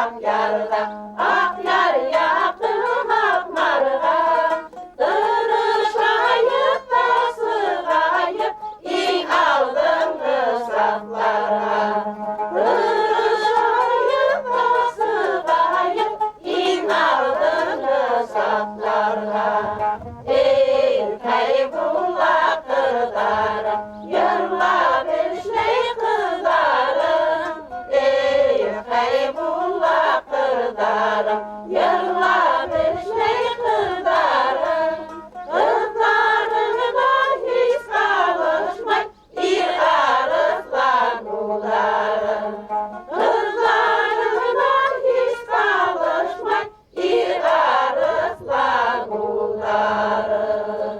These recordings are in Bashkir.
Аҡъярҙа, Аҡъяр яҡын Һаҡмарға. Тырышайыҡ та сығайыҡ иң алдынғы сафларға. Тырышайыҡ та сығайыҡ иң алдынғы сафларға. Эй, Хәйбулла ҡырҙары, йырлап эшләй ҡыҙҙарым. Эй, Хәйбулла ҡырҙары, йырлап эшләй ҡыҙҙарым. Ҡыҙҙарыңдан һис ҡалышмай ир арыҫлан улдарым. Ҡыҙҙарыңдан һис ҡалышмай ир арыҫлан улдарым.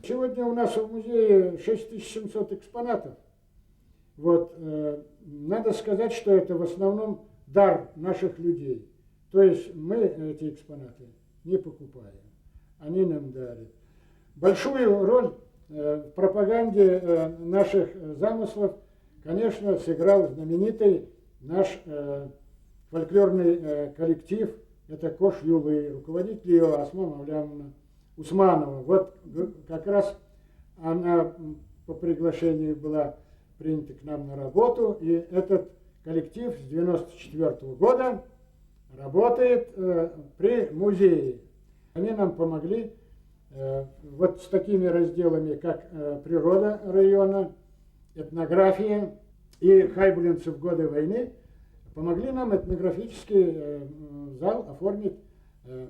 Сегодня у нас в музее 6700 экспонатов. Вот, надо сказать, что это в основном дар наших людей. То есть мы эти экспонаты не покупаем, они нам дарят. Большую роль в пропаганде наших замыслов, конечно, сыграл знаменитый наш фольклорный коллектив, это Кош Юлы, руководитель ее Асма Мавлямовна Усманова. Вот как раз она по приглашению была принята к нам на работу, и этот коллектив с 1994 года работает при музее. Они нам помогли вот с такими разделами, как природа района, этнография и хайбулинцы в годы войны, помогли нам этнографический зал оформить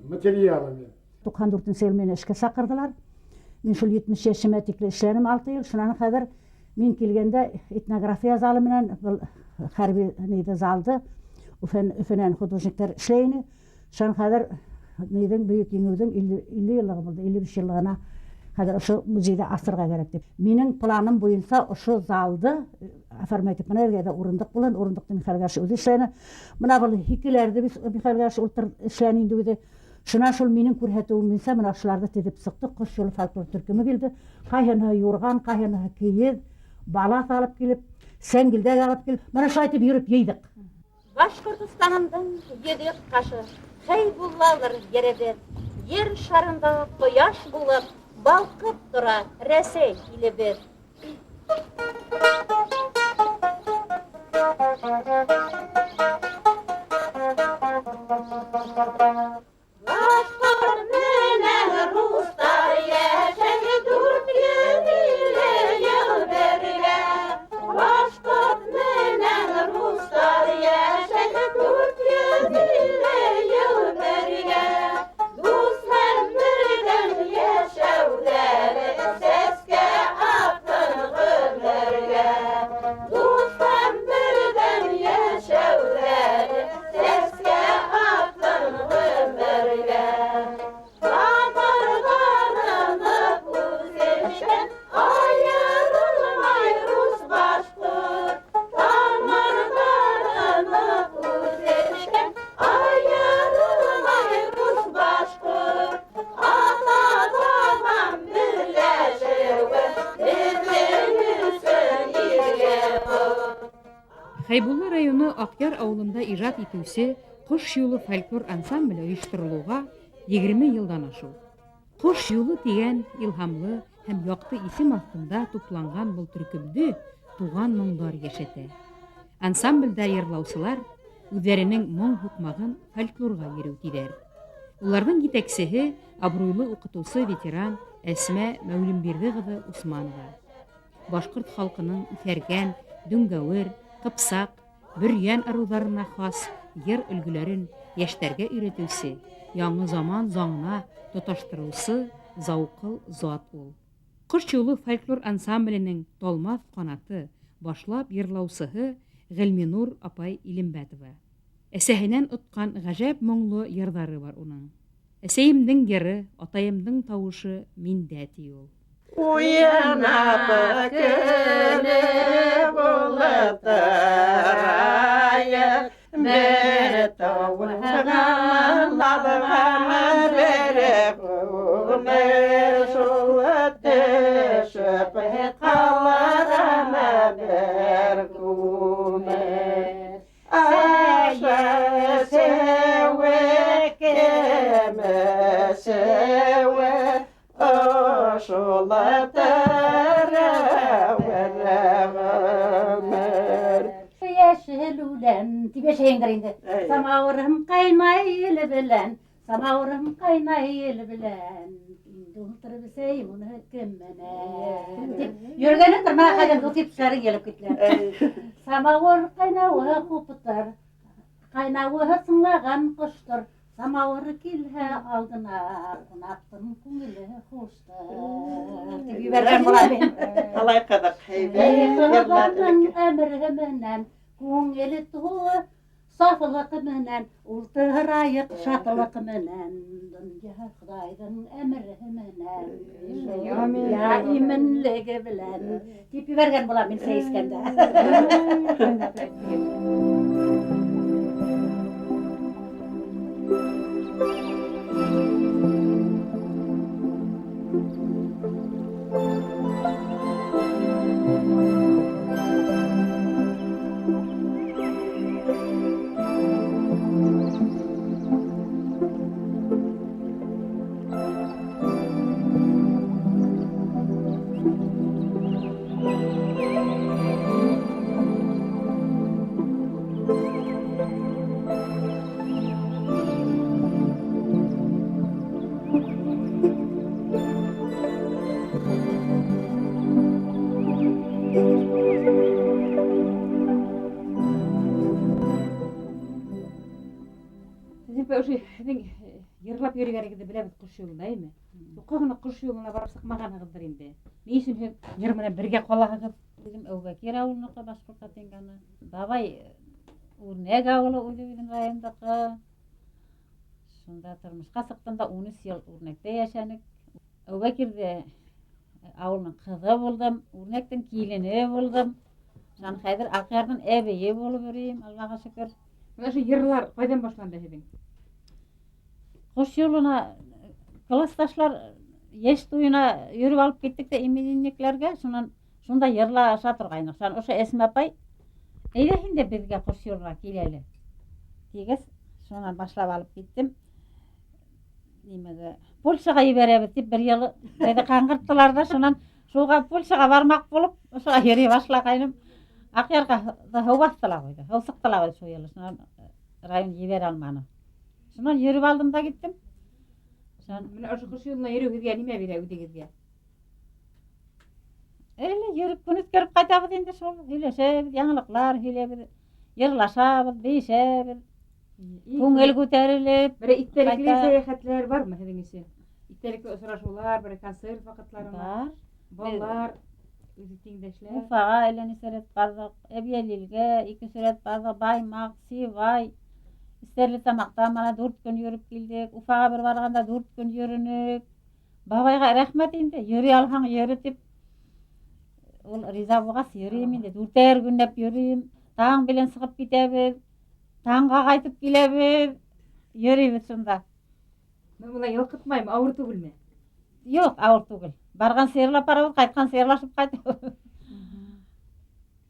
материалами. 94 йыл мине эшкә саҡырҙылар. Мин шул 70 йәшемә тикле эшләнем 6 йыл. Шунан хәҙер мин килгәндә этнография залы менән был хәрби ниҙе залды Өфөнән художниктар эшләй ине. Шунан хәҙер ниҙең Бөйөк Еңеүҙең 50 йыллығы булды, 55 йыллығына хәҙер ошо музейҙы асырға кәрәк тип. Минең планым буйынса ошо залды оформлять итеп, бына эргәдә урындыҡ булһын, урындыҡты Михаил Гаврилович үҙе эшләне. Бына был һикеләрҙе Михаил Гаврилович ултыр эшләне инде үҙе. Шунан шул минең күрһәтеүем буйынса бына ошоларҙы теҙеп сыҡтыҡ. Ҡош юлы фольклор төркөмө килде. Ҡайһыныһы юрған, ҡайһыныһы кейеҙ, балаҫ алып килеп, сәңгелдәк алып килеп, бына шулай итеп йөрөп йыйҙыҡ. Башҡортостанымдың йөҙөк ҡашы, Хәйбуллалыр еребеҙ. Ер шарында ҡояш булып балҡып тора Рәсәй илебеҙ. Башҡорт менән рустар йәшәй 450 йыл бергә. Башҡорт менән рустар йәшәй 450 йыл бергә. Дуҫ һәм берҙәм йәшәүҙәре сәскә атһын ғүмергә. Дуҫ һәм берҙәм йәшәүҙәре сәскә атһын ғүмергә. Тамырҙары ныҡ үҫешкән, айырылмай рус башҡорт. Тамырҙары ныҡ үҫешкән, айырылмай рус башҡорт. Ата-бабам берләшеүе беҙҙең өсөн изге хор. Хәйбулла районы Аҡъяр ауылында ижад итеүсе Ҡош юлы фольклор ансамбле ойошторолоуға 20 йылдан ашыу. Ҡош юлы тигән илһамлы һәм яҡты исем аҫтында тупланған был төркөмдө туған моңдар йәшәтә. Ансамблдә йырлаусылар үҙҙәренең моң һуҡмағын фольклорға йөрөү тиҙәр. Уларҙың етәксеһе абруйлы уҡытыусы ветеран Әсмә Мәүлембирҙе ҡыҙы Усманова. Башҡорт халҡының үҫәргән, дүңгәүер, ҡыпсаҡ, бөрйән ырыуҙарына хас йыр өлгөләрен йәштәргә өйрәтеүсе, яңы заман заңына тоташтырыусы зауҡыл зат ул. Ҡош юлы фольклор ансамбленең талмаҫ ҡанаты, башлап йырлаусыһы Ғилминур апай Илембәтова. Әсәһенән отҡан ғәжәп моңло йырҙары бар уның. Әсәйемдең йыры, атайымдың тауышы миндә, ти ул. Уянап көлөп ултырайыҡ, бер тауған алған бер күмер, шул төшөп ҡалырам бер күмер. Аша Улатыр ғүмер. Йәшел үлән тип йәшәйеңдер инде. Самауырым ҡайнай еле белән, самауырым ҡайнай еле белән. Инде ултырып эсәйем уны кем менән тип йөрөгәнендер, мына хәҙер дуҫ иптәштәрең килеп киттеләр. Самауыр ҡайнауы ҡупытыр, ҡайнауы сыңлаған ҡоштор. Самауыр килһә алдына, ҡунаҡтың күңеле хуштыр. Тип ебәргән була мин. Алай ҡыҙыҡ һәйбәт йырлар Хоҙаның элекке. әмере менән, күңеле тулы сафлыҡ менән, ултырайыҡ шатлыҡ менән, донъя Хоҙайҙың әмере менән, донъя именлеге белән. Тип ебәргән була мин сәй эскәндә. Йырлап йөрөгәнегеҙҙе беләбеҙ ҡош юлында, әйме? Юҡҡа ғына ҡош юлына барып сыҡмағанһығыҙҙыр инде. Ни өсөн һеҙ йыр менән бергә ҡалаһығыҙ? Үҙем Әүбәкир ауылыныҡы, башҡорт тиңгәне. Бабай Үрнәк ауылы үҙебеҙҙең райондаҡы. Шунда тормошҡа сыҡтым да 13 йыл Үрнәктә йәшәнек. Әүбәкирҙе ауылының ҡыҙы булдым, Үрнәктең килене булдым. Шунан хәҙер Аҡъярҙың әбейе булып йөрөйөм, Аллаға шөкөр. Бына ошо йырлар ҡайҙан башланды һеҙҙең? Ҡош юлына классташлар йәш туйына йөрөп алып киттек тә именинникләргә, шунан шунда йырлаша торғайныҡ. Шунан ошо Әсмә апай, әйҙә һин дә беҙгә ҡош юлына кил әле тигәс, шунан башлап алып киттем. Нимәгә? Польшаға ебәрәбеҙ тип бер йылы беҙҙе ҡаңғырттылар ҙа, шунан шуға Польшаға бармаҡ булып, ошоға йөрөй башлағайным. Аҡъярға һыу баҫты ла ҡуйҙы, һыу сыҡты ла ҡуйҙы шул йылы. Шунан район ебәрә алманы. Шунан йөрөп алдым да киттем. Шунан Бына ошо ҡош юлына йөрөү һеҙгә нимә бирә үҙегеҙгә? Әле йөрөп көн үткәреп ҡайтабыҙ инде шул, һөйләшәбеҙ, яңылыҡлар һөйләйбеҙ, йырлашабыҙ, бейешәбеҙ. Күңел күтәрелеп. Берәй иҫтәлекле ҡайта. сәйәхәтләр бармы һеҙҙең өсөн? Иҫтәлекле осрашыулар, берәй концерт ваҡытларымы? Бар. Балалар, үҙе тиңдәшләр. Уфаға әллә нисә рәт барҙыҡ, Әбйәлилгә 2 рәт барҙыҡ, Баймаҡ, Сибай, Стәрлетамаҡта мана 4 көн йөрөп килдек. Уфаға бер барғанда 4 көн йөрөнөк. Бабайға рәхмәт инде, йөрөй алһаң йөрө тип. Ул риза булғас йөрөйөм инде, 4 көнләп йөрөйөм. Таң белән сығып китәбеҙ, таңға ҡайтып киләбеҙ, йөрөйбөҙ шунда. Мин улай ялҡытмайым, ауыр түгелме? Юҡ, ауыр түгел. Барған сыйырлап барабыҙ, ҡайтҡан сыйырлашып ҡайтабыҙ.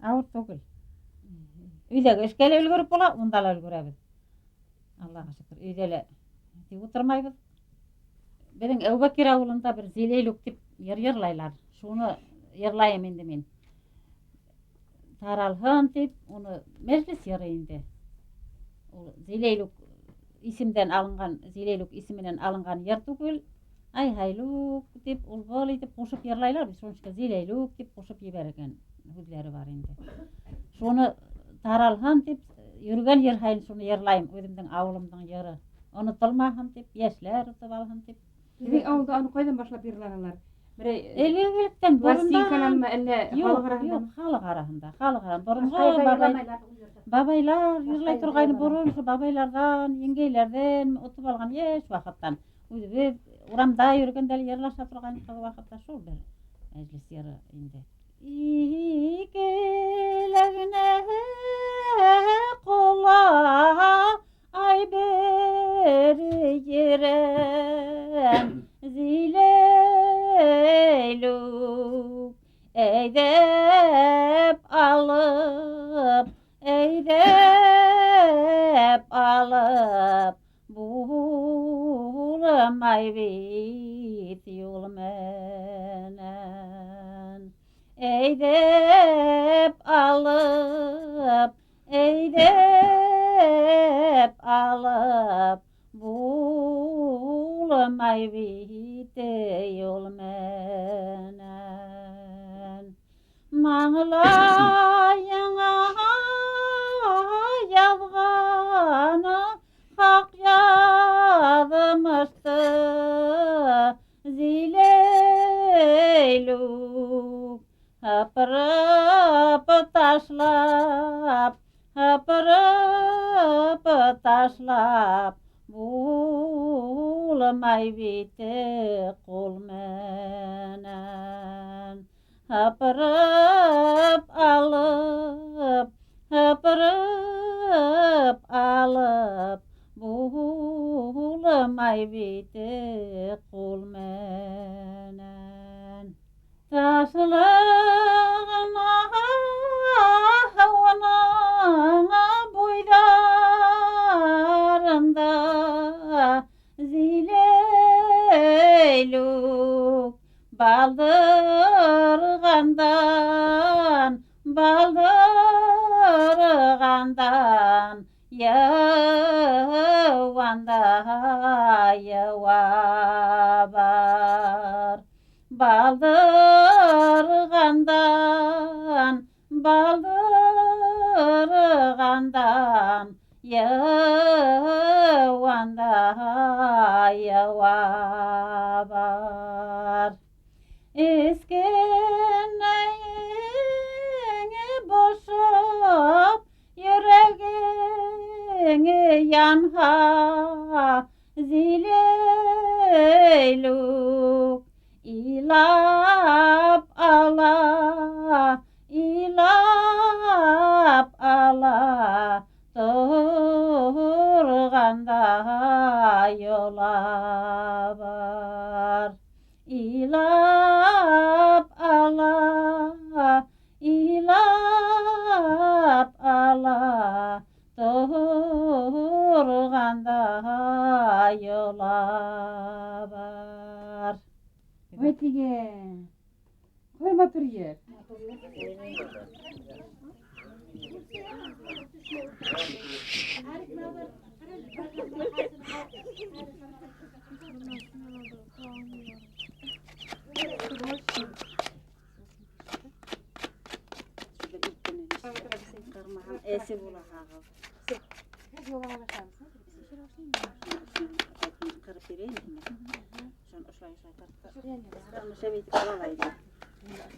Ауыр түгел. Өйҙәге эшкә лә өлгөрөп була, унда ла өлгөрәбеҙ. Аллаға шөкөр, өйҙә лә тик ултырмайбыҙ. Беҙҙең Әүбәкир ауылында бер Зиләйлүк тип йыр йырлайлар. Шуны йырлайым инде мин. Таралһын тип, уны мәжлес йыры инде. Ул Зиләйлүк исемдән алынған, Зиләйлүк исеменән алынған йыр түгел. Ай һайлук тип, ул был итеп ҡушып йырлайлар, бит шуның өсөн Зиләйлүк тип ҡушып ебәргән һүҙҙәре бар инде. Шуны таралһын тип, йөрөгән ер һайын шуны йырлайым, үҙемдең ауылымдың йыры. Онотолмаһын тип, йәшләр отоп алһын тип. Һеҙҙең ауылда уны ҡайҙан башлап йырланылар? Берәй Элек-электән пластинкананмы, борондан. әллә Юҡ, халыҡ араһындамы? юҡ, халыҡ араһында, халыҡ араһында. Боронғо Башҡа ерҙә йырламайлар ул ерҙә. бабайлар йырлай Башҡа торғайны, ерҙә борон шул бабайларҙан, еңгәйләрҙән отоп алған йәш ваҡыттан. Үҙебеҙ урамда йөрөгәндә лә йырлаша торған ҡыҙ ваҡытта шул бер мәжлес йыры инде. Икеләгенә ҡола ай бер ерәм Зиләйлүк әйҙәп алып, әйҙәп алып булыңсы. Булмай бит юл менән. Әйҙәп алып, әйҙәп алып, булмай бит юл менән. Маңлайыңа яҙғаны хаҡ яҙмышты, Зиләйлүк һыпырып ташлап, һыпырып ташлап, булмай бит ҡул менән. Һыпырып алып, һыпырып алып, булмай бит ҡул менән. Ташлығына һыуының буйҙарында Зиләйлүк балдырғандан, балдырғандан, йыуанда йыуа бар. Балдырғандан, балдырғандан, йыуанда йыуа бар. Эскәнәйеңе бошоп, йөрәгеңе янһа, Зиләйлүк илап ала, илап ала, торғанда юла бар. Илап ала, илап ала, торғанда юла бар. Ой, тигән. Ҡалай матур ер. Эсе була һағыҙ. Ҡырып бирәйем һиңә. Шуны ошолай ошолай тартып.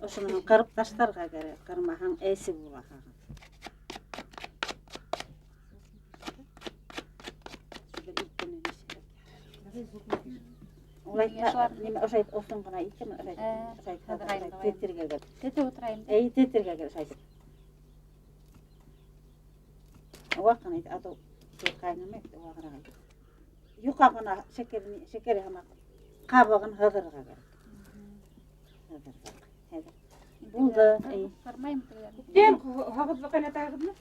Ошоно ҡырып ташларға кәрәк. Ҡырмаһаң әсе була һағыҙ. Улай нимә ошай осон ғына итәм, ошай ошай тетергә кәрәк. Тетеп ултырайым. Эй, тетергә кәрәк ошай. Ваҡын әйт, атау ҡайнамай, вағыраҡ әйт. Юҡа ғына шәкәре һымаҡ ҡабығын һыҙырға кәрәк. Һыҙырға. Хәҙер. Булды. Эй. Ҡырмайым тегеләрен. Күптән һағыҙҙы ҡайнатаһығыҙмы?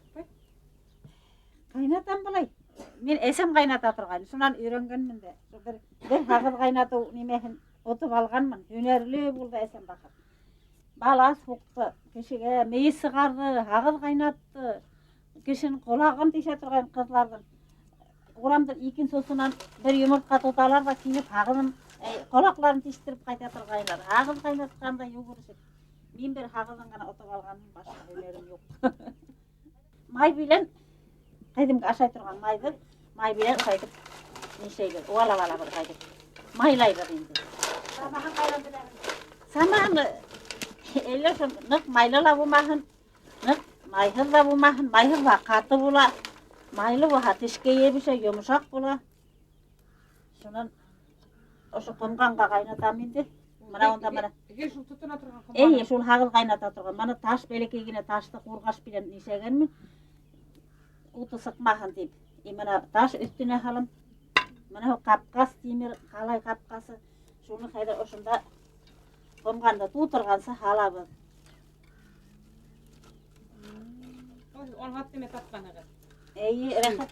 Ҡайнатам былай. Мин әсәм ҡайната торғайны. Шунан өйрәнгәнмен дә. Шул бер һағыҙ ҡайнатыу нимәһен отоп алғанмын. Һөнәрле булды әсәм бахыр. Балас һуҡты, кешегә мейес сығарҙы, һағыҙ ҡайнатты. Кешенең ҡолағын тишә торған ҡыҙларҙың. Урамдың икенсе осонан бер йомортҡа тоталар ҙа килеп һағыҙын, ҡолаҡларын тиштереп ҡайта торғайнылар. Һағыҙ ҡайнатҡанда йүгерешеп. Мин бер һағыҙын ғына отоп алғанмын, башҡа һөнәрем юҡ. Май белән ҡәҙимге ашай торған майҙы май белән ошайтып нишләйбеҙ? Ыуалап алабыҙ ошайтып. Майлайбыҙ инде. Самаһын ҡайҙан беләһең? Самаһын әллә шул ныҡ майлы ла булмаһын, ныҡ майһыҙ ҙа булмаһын. Майһыҙ ҙа ҡаты була, майлы булһа тешкә йәбешә, йомшаҡ була. Шунан ошо ҡомғанға ҡайнатам инде. Мына унда мына. Гел шул тотона торған ҡомған. Эйе, шул һағыҙ ҡайната торған. Мына таш бәләкәй генә ташты ҡурғаш белән нисәгәнмен. Уты сыҡмаһын тип. И мына таш өҫтөнә һалам. Мына ул ҡапҡас, тимер ҡалай ҡапҡасы. Шуны хәҙер ошонда ҡомғанды тултырғансы һалабыҙ. Анһат нимә тапҡанығыҙ? Эйе, рәхәт.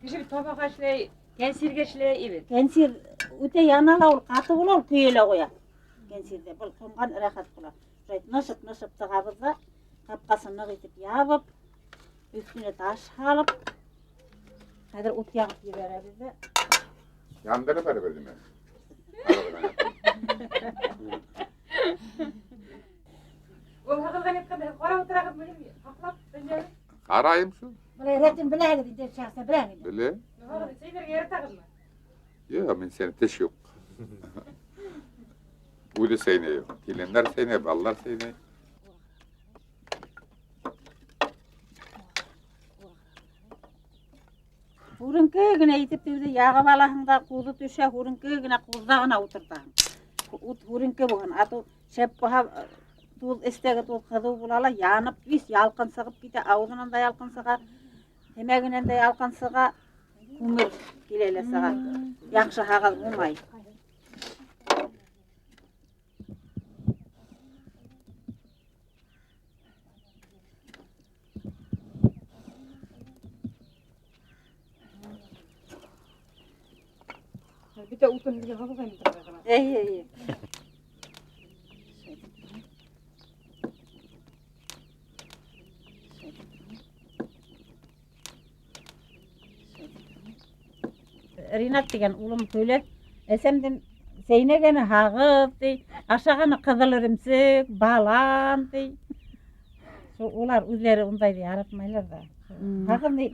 Кеше бит табаға эшләй, кәнсиргә эшләй бит. Кәнсир Үтә яна ла ул, ҡаты була ул, көйө лә ҡуя. Кәнсирҙә был ҡомған рәхәт була. Шулай нышып-нышып тығабыҙ ҙа, ҡапҡасын ныҡ итеп ябып, өҫтөнә таш һалып, хәҙер ут яғып ебәрәбеҙ ҙә. Яндыра барыбер нимә? Ул һағыҙға әйткәндә һеҙ ҡарап ултырағыҙмы ни? Һаҡлап донъяны? Ҡарайым шул. Былай рәтен беләһегеҙ инде, шәхсән беләһегеҙ инде. Белә. Һағыҙ сәйнәргә яратағыҙмы? Юҡ, мин сәйнәй, теш юҡ. Үҙе сәйнәй юҡ. Килендәр сәйнәй, балалар сәйнәй. Һүренке генә итеп тегеҙе яғып алаһың да, ҡуҙы төшә, һүренке генә ҡуҙҙа ғына ултыртаһың. Ут һүренке булһын, а то шәп булһа, туҙ эстәге туҙ ҡыҙыу була ла, янып, вис ялҡын сығып китә, ауыҙынан да ялҡын сыға, тәмәгенән дә ялҡын сыға, күмер килә лә сыға. Яҡшы һағыҙ булмай. Бөтә утын һеҙгә һағыҙ ҡайнатырға ғына. Эйе, эйе. Ринат тигән улым көлә. Әсәмдең сәйнәгәне һағыҙ ти, ашағаны ҡыҙыл эремсек, балан ти. Шул улар үҙҙәре ундайҙы яратмайлар ҙа. Һағыҙ ни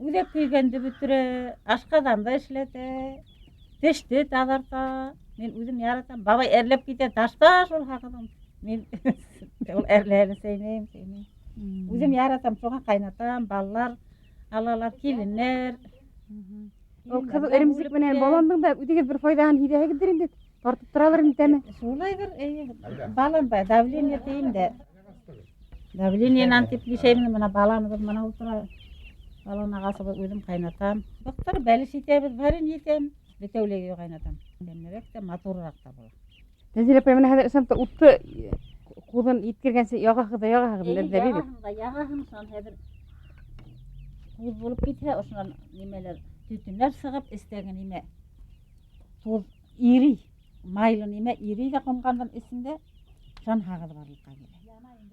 үҙәк көйгәнде бөтөрә, ашҡаҙанды эшләтә, теште таҙарта. Мин үҙем яратам. Бабай әрләп китә, ташта шул һағыҙын. Мин ул әрләне сәйнәйем, сәйнәйем. Үҙем яратам, шуға ҡайнатам, балалар алалар, киленнәр. Ул ҡыҙыл эремсек менән баландың да үҙегеҙ бер файҙаһын һиҙәһегеҙҙер инде, тартып торалыр инде тәме. Шулайҙыр, эйе. Балан ба, давление тейем дә. Давлениенан тип нисәйем, бына баланыбыҙ бына ултыра. Балан ағасы был, үҙем ҡайнатам. Быҡтыр бәлеш итәбеҙ, варенье итәм. Бөтәүләгә ҡайнатам. Тәмлерәк тә, матурыраҡ та була. Тәнзилә апай, бына хәҙер ысынлап та утты ҡуҙын еткергәнсе яғаһығыҙ ҙа яғаһығыҙ, Эйе, ләҙҙәт бит. яғаһың да яғаһың, шунан хәҙер ҡуҙ булып китһә, ошонан нимәләр, төтөннәр сығып, эстәге нимә, туҙ ирей, майлы нимә ирей ҙә ҡомғандың эсендә, шунан һағыҙ барлыҡҡа килә.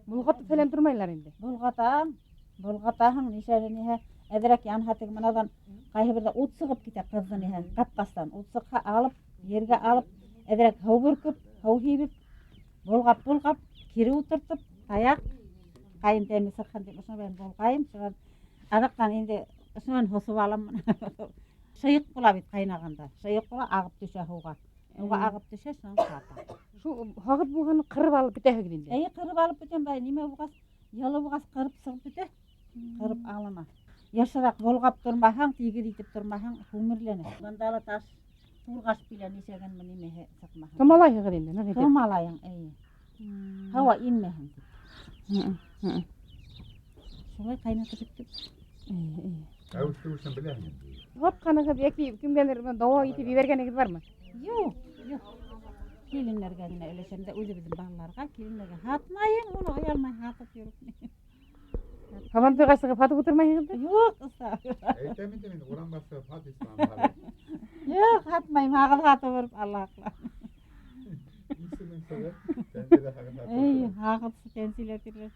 Болғатып фәлән тормайлар инде. Болғатаң, болғатаһың, нисәле ниһә, әҙерәк янһа теге мынаҙан ҡайһы берҙә ут сығып китә ҡыҙҙы ниһә, ҡапҡастан ут сыҡһа алып, ергә алып, әҙерәк һыу бөркөп, һыу һибеп, болғап-болғап, кире ултыртып, таяҡ, ҡайын тәме сыҡһын тип, ошоно менән болғайым, шунан аҙаҡтан инде ошонан һосоп алам. Шыйыҡ була бит ҡайнағанда, шыйыҡ була, ағып төшә һыуға. Һыуға ағып төшә, шунан ҡата. Шул һағыҙ булғанын ҡырып алып бөтәһегеҙ инде. Эйе, ҡырып алып бөтәм, бай, нимә булғас, йылы булғас ҡырып сығып бөтә. Ҡырып алына. Йышыраҡ болғап тормаһаң, тигеҙ итеп тормаһаң, күмерләнә. Бында ла таш турғаш билә нисәгәнме нимәһе сыҡмаһын. Томалайһығыҙ инде, ныҡ итеп. Томалайың, эйе. Һауа инмәһен тип. Шулай ҡайнатып бөттөк. Эйе, эйе. Әү, шул беләһең инде. Һатҡанығыҙ йәки кемгәлер бына дауа итеп ебәргәнегеҙ бармы? Юҡ, юҡ. Киленнәргә генә өләшәм дә, үҙебеҙҙең балаларға, киленнәргә һатмайым, уны оялмай һатып йөрөп. Һабантуйға сығып һатып ултырмайһығыҙҙыр? Юҡ, оҫта. Әйтәм инде мин, урамға сығып һат исмәм. Юҡ, һатмайым, һағыҙ һатып йөрөп, Аллаһ һаҡла. Исемен сығып, Тәнзилә һағыҙ һатып Эй, йөрөп. һағыҙ Тәнзилә тирләр.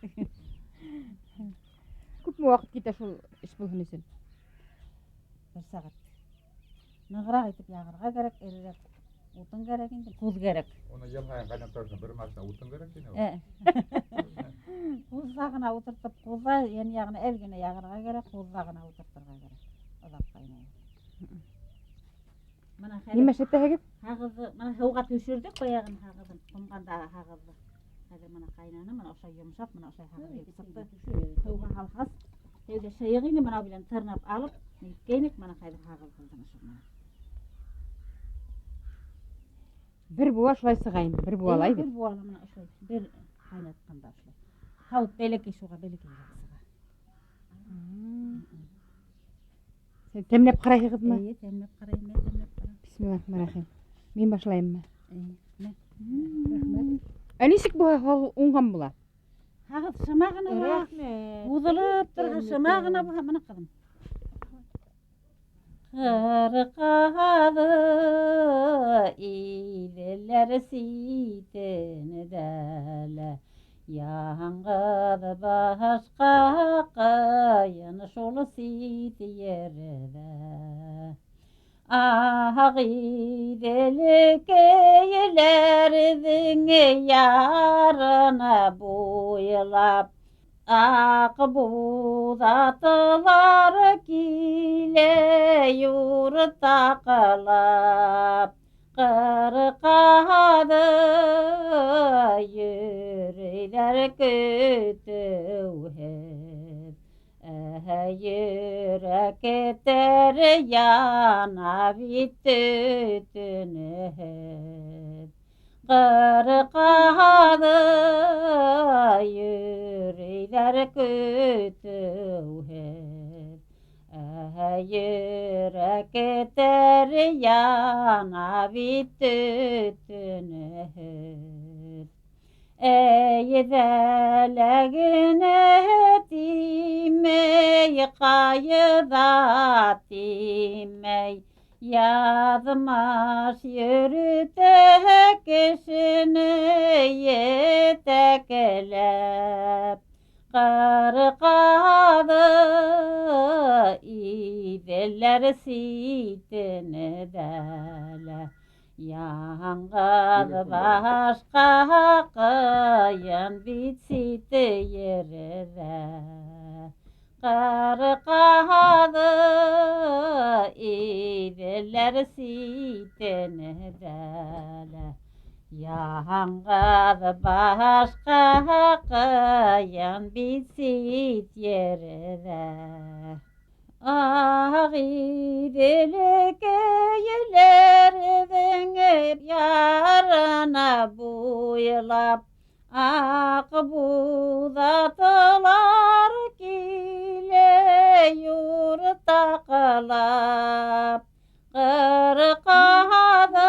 Күпме ваҡыт китә шул эш булһын өсөн? Бер сәғәт. Нығыраҡ итеп яғырға кәрәк, эрерәк утын кәрәк инде, ҡуҙ кәрәк. Уны йыл һайын ҡайнатыр өсөн бер машина утын кәрәк ине ул. Ҡуҙҙа ғына ултыртып, ҡуҙҙа йән яғына әҙ генә яғырға кәрәк, ҡуҙҙа ғына ултыртырға кәрәк. Оҙаҡ ҡайнай. Бына хәҙер Нимә эшләтәһегеҙ? Һағыҙҙы бына һыуға төшөрҙөк, баяғын һағыҙын, ҡомғандағы һағыҙҙы. Хәҙер бына ҡайнаны, бына ошо йомшаҡ, бына ошо һағыҙ килеп сыҡты. Һыуға һалғас, тәүҙә шыйыҡ ине, бына белән тырнап алып, ниткәйнек, бына хәҙер һағыҙ булды ошо менән. Бер буа шулай сыға инде, бер буа алай Эйе, бит. Бер буа бына ошолай, бер ҡайнатҡанда ошолай. Һауыт бәләкәй, шуға бәләкәйерәк сыға. Һеҙ тәмләп ҡарайһығыҙмы? Эйе, тәмләп ҡарайым, мин тәмләп ҡарайым. Бисмиллахиррахманиррахим. Мин башлайыммы? Эйе, мә. Рәхмәт. Ә нисек була һағыҙ уңған була? Һағыҙ шыма ғына була. Рәхмәт. Уҙылып торған шыма ғына була, бына ҡыҙым. Кыркады иделләр ситендә лә. Яңгыҙ башҡа ҡыйын шул сит ерҙә. Ағиҙелкәйләрҙең ярына буйлап Аҡбуҙатылар килә юртаҡлап, Ҡырҡады йөрөйҙәр көтөүһеҙ, Йөрәктәр яна бит төтөнһөҙ. Ҡырҡады йөрөйҙәр көтөүһеҙ, Йөрәктәр яна бит төтөнһөҙ. Әйҙәләгенә тимәй, ҡайҙа тимәй, Яҙмыш йөрөтә кешене етәкләп. Ҡырҡады иҙелләр ситендә лә. Яңғыҙ башҡа ҡыйын бит сит ерҙә. Ҡырҡады иҙелләр ситендә лә. Яңғыҙ башҡа ҡыйын бит сит ерҙә. Ағиҙелкәйләрҙең ярына буйлап, Аҡбуҙатылар килә юртаҡлап. Ҡырҡады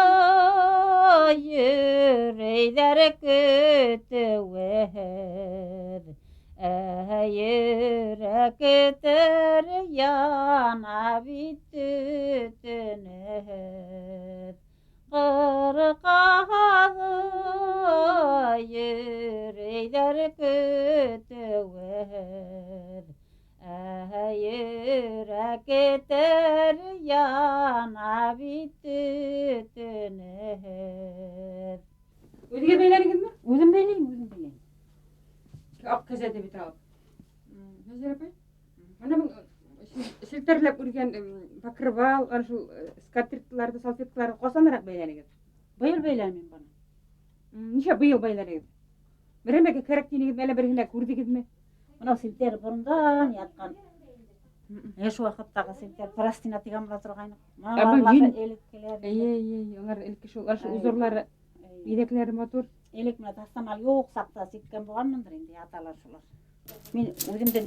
йөрөйҙәр көтөүһеҙ, Йөрәктәр яна бит төтөнһөҙ. Ҡырҡады йөрөйҙәр көтөүһеҙ, Йөрәктәр яна бит төтөнһөҙ. Үҙегеҙ бәйләнегеҙме? Үҙем бәйләйем, үҙем бәйләйем. Аҡ кәзә бит алып. Нәзир апай, бына был селтәрләп үргән покрывал, ана шул скатертларҙы, салфеткаларҙы ҡасаныраҡ бәйләнегеҙ? Быйыл бәйләнем мин быны. Нисә быйыл бәйләнегеҙ? Берәмәгә кәрәк тинегеҙме, әллә береһенә күрҙегеҙме? Бынау селтәр борондан ятҡан. Эш ваҡыттағы селтәр, простина тигән була торғайны. Ә был Маларлағы йөн- элеккеләр. Эйе, эйе, эйе, улар элекке шул, улар шул Әй. узорлары, Әй. биҙәкләре матур. Элек менә таҫтамал юҡ саҡта сиккән булғанмындыр инде, яталар шулар. Мин үҙемдең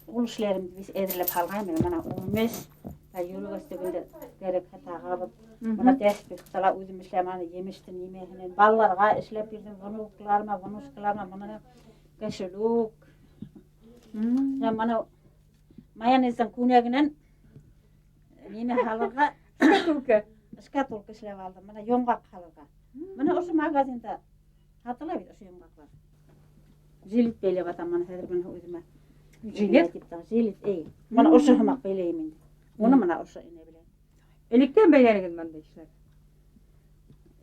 ҡул эшләремде бис әҙерләп һалғайным, бына үлмәс, та йөрөгәс тегендә кәрәк тағабыҙ. Бына тәсбих тала үҙем эшләм, аны емештең нимәһенән балаларға эшләп бирҙем, внукларыма, внучкаларыма, бына кошелек. Һәм бына майонездың күнәгенән нимә һалырға? Шкатулка. Шкатулка эшләп алдым. Бына йомғаҡ һалырға. Бына ошо магазинда һатыла бит ошо йомғаҡлар. Жилет бәйләп атам бына хәҙер бына үҙемә. Жилет? Тип тә, жилет, эй. Бына ошо һымаҡ бәйләйем инде. Уны бына ошо инә белән. Электән бәйләнегеҙ бындай эшләр?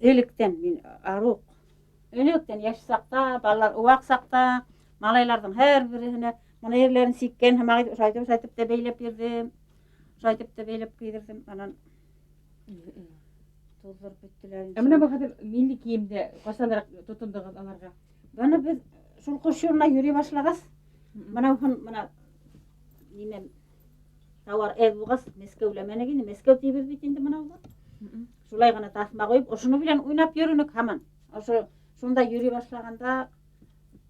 Электән мин арыуҡ. Электән йәш саҡта, балалар уаҡ саҡта, малайларҙың һәр береһенә бына ерләрен сиккән һымаҡ итеп, ошайтып, ошайтып та бәйләп бирҙем. Ошайтып та бәйләп кейҙерҙем. Анан туҙҙырып бөттөләр инде. Ә бына был хәҙер милли кейемдә ҡасаныраҡ тотондоғоҙ аларға? Быны беҙ шул ҡош юлына йөрөй башлағас, бына уһын, бына нимә тауар әҙ булғас, Мәскәүләмәнек инде, Мәскәү тибеҙ бит инде бына уға. Шулай ғына таҫма ҡуйып, ошоно белән уйнап йөрөнөк һаман. Ошо шунда йөрөй башлағанда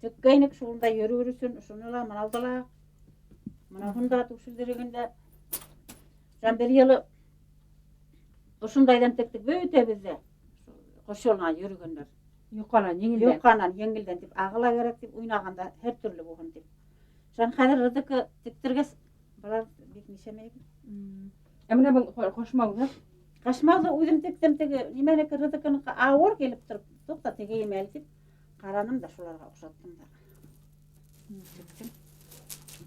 төккәйнек, шунда йөрөр өсөн, ошоно ла, мынауҙы ла, мынауһын да түшелдерегендә. Һәм бер йылы ошондайҙан тектек бөтәбеҙ ҙә. Ҡош юлына йөрөгәндәр. Юҡанан, еңелдән. Юҡанан, еңелдән тип, ағы ла кәрәк тип уйнағанда һәр төрлө булһын тип. Шунан хәҙер РДК тектергәс, былар бик нишәмәй. Ә менә был ҡашмауҙы? Ҡашмауҙы үҙем тектем, теге нимәнеке, Рыҙыҡыныҡы ауыр килеп тороп, туҡта, тегейем әле тип ҡараным да шуларға оҡшаттым да. Тектем.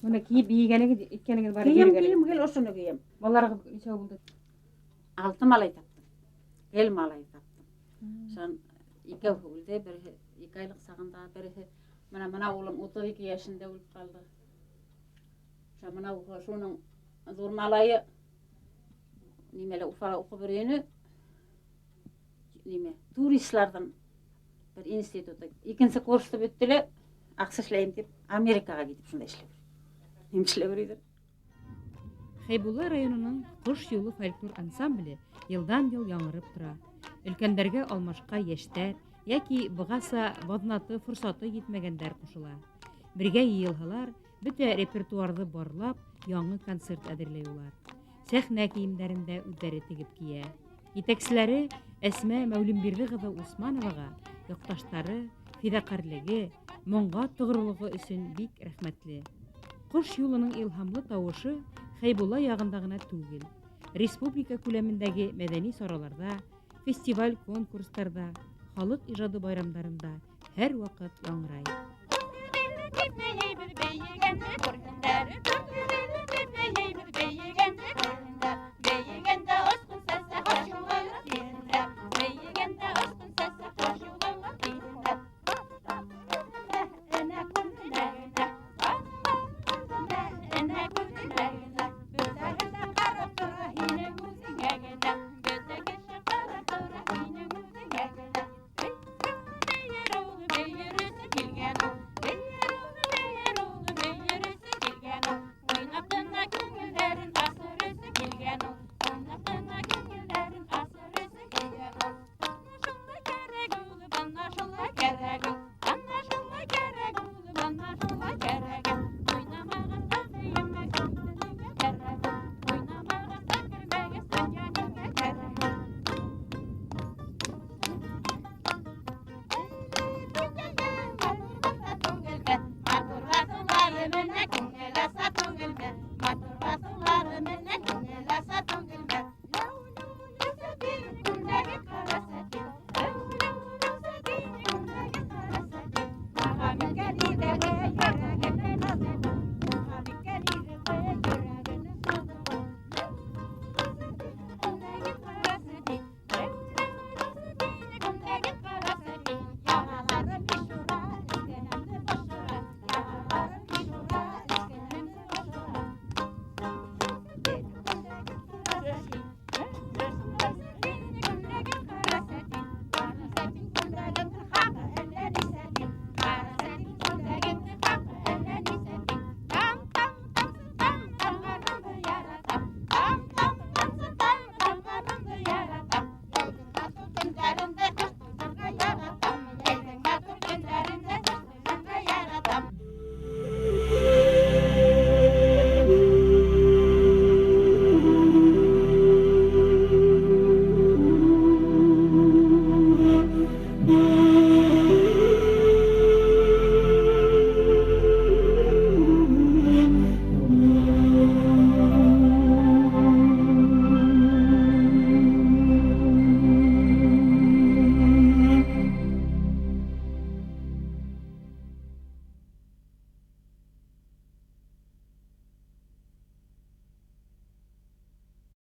Быны кейеп бейегәнегеҙ, иткәнегеҙ бар. Кейем, кейем, гел ошоно кейәм. Балаларығыҙ нисәү булды? 6 малай таптым. Гел малай таптым. Шунан икәүһе үлде, береһе 2 айлыҡ сағында, береһе мына улым 32 йәшендә үлеп ҡалды. Шунан мына шуның ҙур малайы нимәлә Уфала уҡып йөрөйнө, нимә, туристларҙың бер институты. Икенсе курсты бөттө лә, аҡса эшләйем тип Америкаға китеп шунда эшләп йөрөй. Нимә эшләп йөрөйҙөр? Хәйбулла районының Ҡош юлы фольклор ансамбле йылдан-йыл яңырып тора. Өлкәндәргә алмашҡа йәштәр йәки бығаса баҙнаты, форсаты етмәгәндәр ҡушыла. Бергә йыйылһалар, бөтә репертуарҙы барлап, яңы концерт әҙерләй улар. Сәхнә кейемдәрен дә үҙҙәре тегеп кейә. Етәкселәре Әсмә Мәүлембирҙе ҡыҙы Усмановаға яҡташтары, фиҙаҡәрлеге, моңға тоғролоғо өсөн бик рәхмәтле. Ҡош юлының илһамлы тауышы Хәйбулла яғында ғына түгел. Республика күләмендәге мәҙәни сараларҙа, фестиваль-конкурстарҙа, халыҡ ижады байрамдарында һәр ваҡыт яңғырай. Бейегәнде күрһендәр,